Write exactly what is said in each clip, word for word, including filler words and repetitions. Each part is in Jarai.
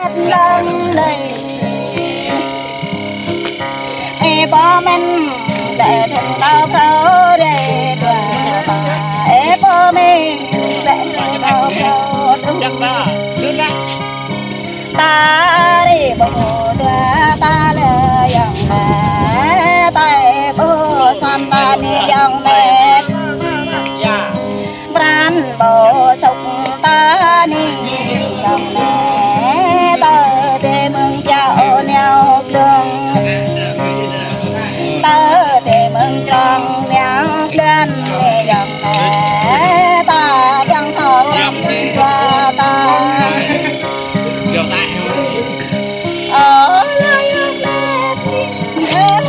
Lăng đơi. Ê pô mĭn, lĕ thŭn kâo phrâo rai dua ta. Ê pô mĭn, lĕ thŭn kâo phrâo truh. Ta rai ƀuh dua ta lĕ yŏng mĕt. Ta ƀuh suan ta ni yŏng mĕt. Pran ƀu sŭk ta ni yŏng mĕt, tơ dê mơ̆ng kiao nao glông. Tơ dê mơ̆ng trong nao glăn ni yŏng mĕt, ta kiăng thâo lăm dua ta. Ơ, la yŏng mĕt.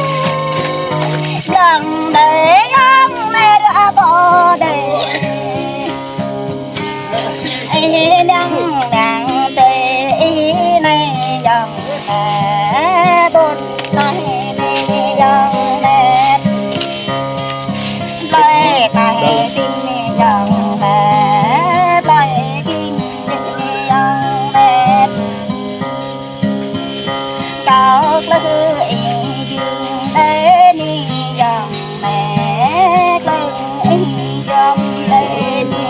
Lăng đơi yŏng mĕt ră kơ đơi. Ih năng năng tê ih nai yŏng mĕt, ƀôn nai ni yŏng mĕt. Plơi nai tin ni yŏng mĕt, plơi king ni yŏng mĕt. Kâo klơ ih jing đơi ni yŏng mĕt, klơ ih yŏng đơi ni.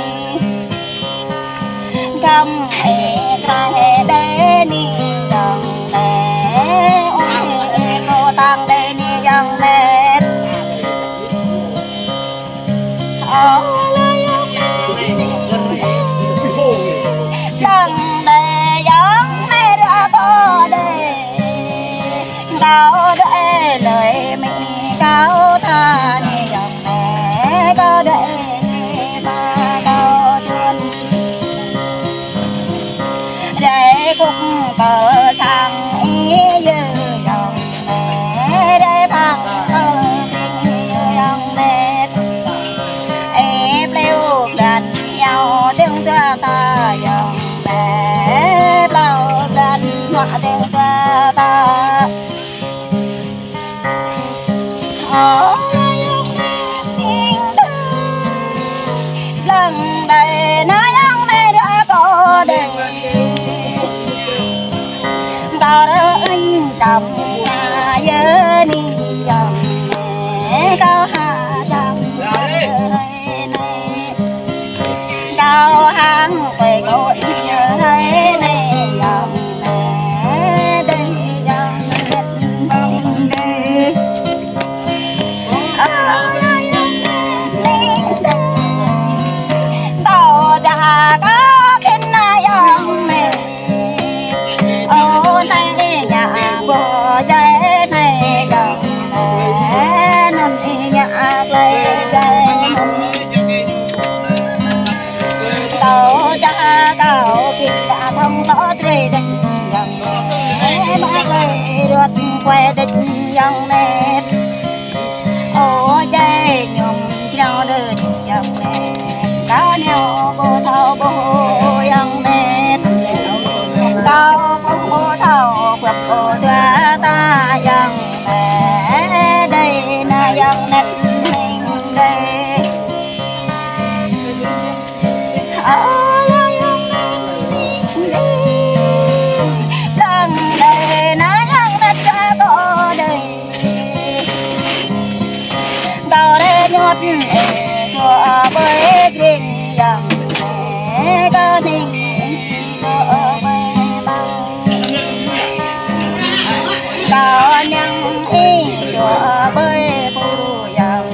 Găm ih kraih đơi ni yŏng mĕt, ôh ih kơ tăng đơi ni yŏng mĕt. Ơ, la yŏng mĕt. Lăng đơi yŏng mĕt ră kơ đơi. Kâo đuaĭ lơi mĭ kâo tha ni yŏng mĕt, kâo đuaĭ lơi ba kâo tuan. Rai kŭk kơ sang ih yơh yŏng mĕt, rai phang kơ kring yơh yŏng mĕt. Ih pleo glăn iâu dơ̆ng dua ta yŏng mĕt, pleo glăn hnuă dơ̆ng dua ta. Ơ, la yŏng mĕt ing đơi. Lăng đơi nai yŏng mĕt ră kơ đơi. Kâo rơ̆ inh čăm na yơh ni yŏng mĕt, kâo ha čăm na yơh rai nai. Kâo hăng tui kâo ih rai nai yŏng mĕt, đơi yŏng mĕt ing đơi. Ơ, la yŏng mĕt ing đơi. Tơ dah kâo khĭn na yŏng mĕt. Ơ, nai ih ngă ƀô̆ jai nai yŏng mĕt, nŭn ih ngă klai jai nŭn. Tơ dah kâo khĭn dah thŏng tơ trê đĕč yŏng mĕt, mă klai ruăt kuai đĕč yŏng mĕt. Ơ, jai ñum jrao đơ̆ yŏng mĕt. Kâo nao ƀu thâo ƀuh yŏng mĕt. Kâo kơ ƀu thâo pơ̆p ƀu dua ta yŏng mĕt. Đơi na yŏng mĕt ing đơi. Ơ, la yŏng mĕt ing đơi. Lăng đơi na yŏng mĕt ră kơ đơi. Kâo rai ñŭt ih dua ƀơi kring yŏng mĕt, kâo ning ih dua ƀơi ƀăng. Kâo ñang ih dua ƀơi pru yŏng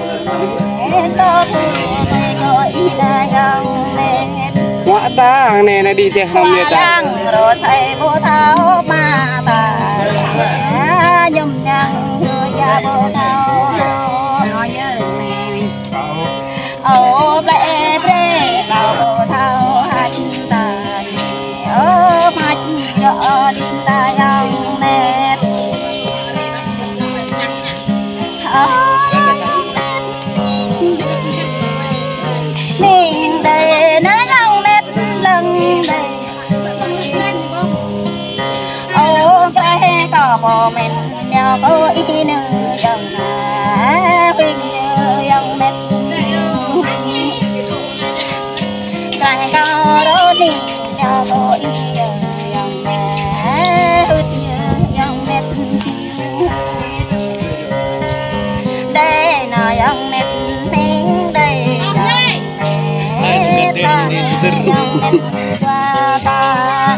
mĕt, kâo pru ƀơi kâo ih na yŏng mĕt. Mă ta ang ne na đi teh năm ne ta. Yang rô sai ƀu thâo mă ta. Ñum ñang rô ya ƀu thâo. Ơ, ple ple kâo ƀu thâo hăt ta. Ơ, mă yŏ đĭ ta yŏng mĕt. Ơ, ning đơi na yŏng mĕt lăng đơi. Ơ, kraih kâo pơmĭn nao kơ ih nư yŏng na, huĭ yŏng mĕt. Kraih kâo rô ning nao kơ ih yŏng na. Dua ta.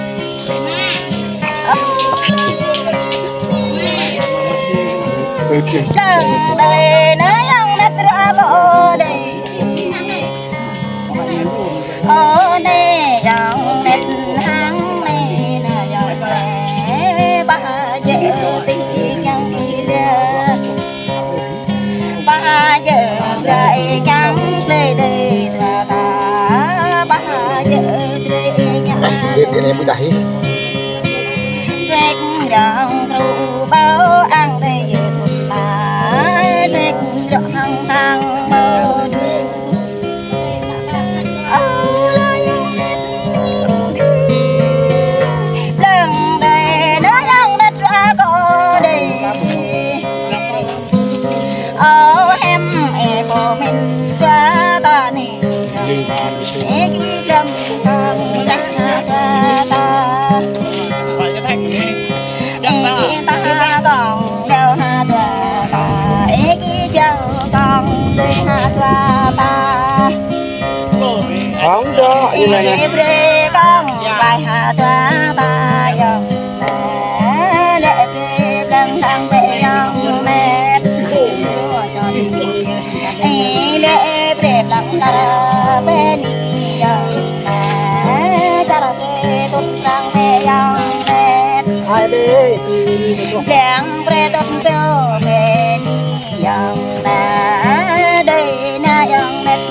Lăng đơi nơ yŏng năt ră kơ đơi. Ơ nê yŏng nĕt hăng nê nơ yŏng nê, ba jơ̆ tih kiăng đi lơ. Ba jơ̆ brơi kiăng plei đê dua ta, ba jơ̆ brơi kiăng. Dê, dê, dê, bu dahi. Sek rong tru bao ang đê yơh thun mai, sek rong hăng thăng bao du. Lăng đơi nơ yŏng năt ră kơ đơi. Ơ hem ê pô mĭn dua ta nê. Ê ki dlăm kong dua ta. Ê ki ta kong leo ha dua ta. Ê ki jao kong leo ha dua ta. Hăng dŏ, ih lĕ nă. Ih brơi kong, ƀai ha dua ta yŏng. Lĕ brơi blang hăng bĕ yŏng nĕt. Ih lĕ brơi blang hăng bĕ ni yŏng nĕt. Čar bĕ tŭt blang bĕ yŏng nĕt. Ai bĕ, ih blang brơi tŭt bĕ bĕ ni yŏng nĕt. Đơi nă yŏng nĕt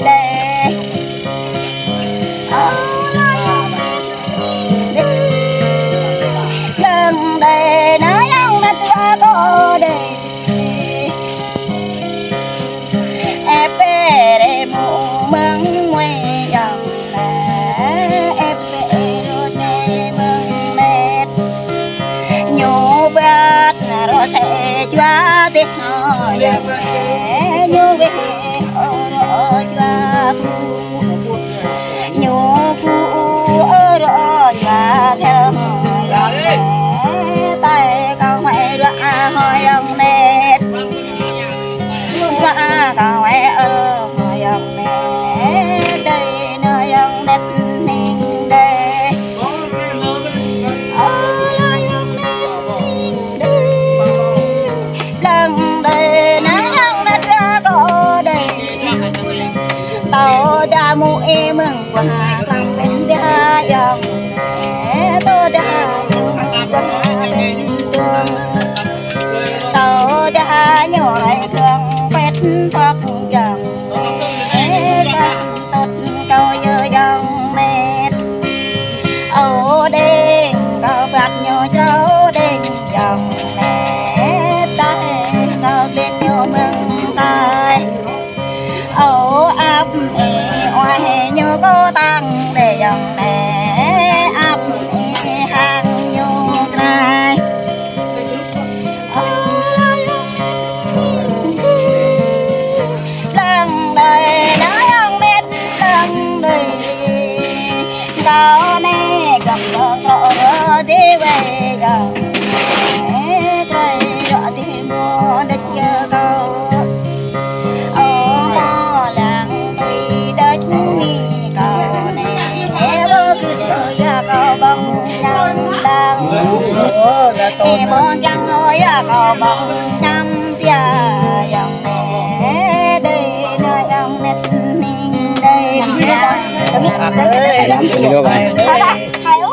đơi. Lăng đơi nă yŏng năt ră kơ đơi. Ê pê rê mŭ mơ̆ng mui yŏng nĕt. Ê pê rô nê mơ̆ng nĕt. Ñu ƀat nă rô sĕ jua tih nô yŏng nĕt. Ñu wĕ ơ rô jua phu. Ñu ku u ơ rô jua thơm yŏng nĕt. Tai kâo huai rua a hô yŏng nĕt. Rua a kâo huai ơ hô yŏng nĕt. Đơi nơ yŏng nĕt ning đơi. Ơ la yŏng nĕt ning đơi. Lăng đơi nơ yŏng nĕt ră kơ đơi. Tâo đa mŭ ê mơ̆ng Wa tlam pên đa yŏng nĕt, tơ đa yŏng wa pên tơ̆ng. Tơ đa ñu rai kơ̆ng pet pŏk yŏng nĕt, pet tơ̆t kâo yơ yŏng nĕt. Ơ đeng kâo păt ñu čô đeng yŏng nĕt, ta hê kâo glĕt ñu mơ̆ng tai. Ơ ăp ê, oai hê ñu kơ tăng đê yŏng nĕt, ăp ê hăng ñu krai. Ơ, lăng đơi, đơi yŏng nĕt, lăng đơi. Kâo nĕ găm lŏ krŏ rơ đê wai yŏng nĕt, krai rơ đê mơ̆ đĕč yơ kâo. Ơ mơ̆ lăng tui đĕč ni kâo nĕ, ơ bơ gưt bơ ya kâo ƀơ̆ng ñăm lăng. Ơ bơ găng ơ ya kâo ƀơ̆ng ñăm pia yŏng nĕ, đơi nơ yŏng nĕt ning đơi. Hai ơ.